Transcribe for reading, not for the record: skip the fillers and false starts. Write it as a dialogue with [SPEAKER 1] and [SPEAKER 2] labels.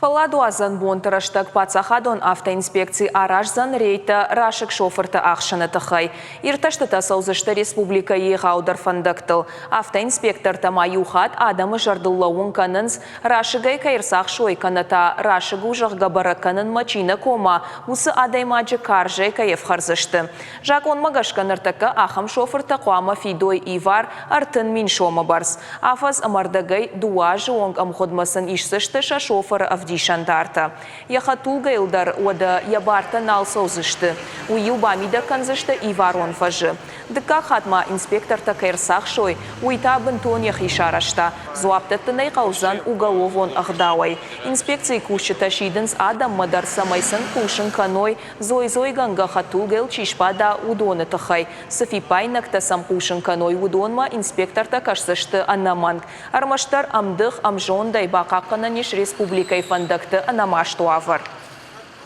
[SPEAKER 1] Фӕлладуадзӕн бонты рӕстӕг паддзахадон автоинспекци араздзӕн рейдтӕ расыг шофырты ахсыны тыххӕй. Иртӕстытӕ цӕудзысты республикӕйы егъаудӕр фӕндӕгтыл. Автоинспектортӕ ма иу хатт адӕмы зӕрдыл лӕууын кӕнынц, расыгӕй кӕй ӕрцахсой кӕнӕ та расыг у, зӕгъгӕ, бӕрӕг кӕнынмӕ чи нӕ кома, уыцы адӕймаджы карзӕй кӕй ӕфхӕрдзысты. Закъонмӕ гӕсгӕ ныртӕккӕ ахӕм шофыртӕ хъуамӕ фидой ивар 30 000 сомы бӕрц. Афӕдз ӕмӕ ӕрдӕгӕй дыууӕ азы онг ӕмгъуыдмӕ сын исдзысты сӕ шофыры ӕвдисӕндартӕ. Йӕ хӕдтулгӕйыл дӕр уӕдӕ йӕ бартӕ нал цӕудзысты. Уый-иу бамидӕг кӕндзысты иварон фӕзы. Дыккаг хатт ма инспектортӕ кӕй ӕрцахсой, уый та бынтон йӕхи сарӕзта. Дзуапп дӕттын ӕй хъӕудзӕн уголовон ӕгъдауӕй. Инспекцийы кусджытӕ сидынц адӕммӕ дӕр, цӕмӕй сын хъусын кӕной, дзой-дзойгӕнгӕ хӕдтулгӕйыл чи сбада, уыдоны тыххӕй. Цы фиппаинӕгтӕ сӕм хъусын кӕной, уыдонмӕ инспектортӕ кӕсдзысты ӕнӕмӕнг. Ӕрмӕстдӕр ӕмдых, ӕмзондӕй бахъахъхъӕнӕн ис республикӕйы фӕндӕгты ӕнӕмаст уавӕр.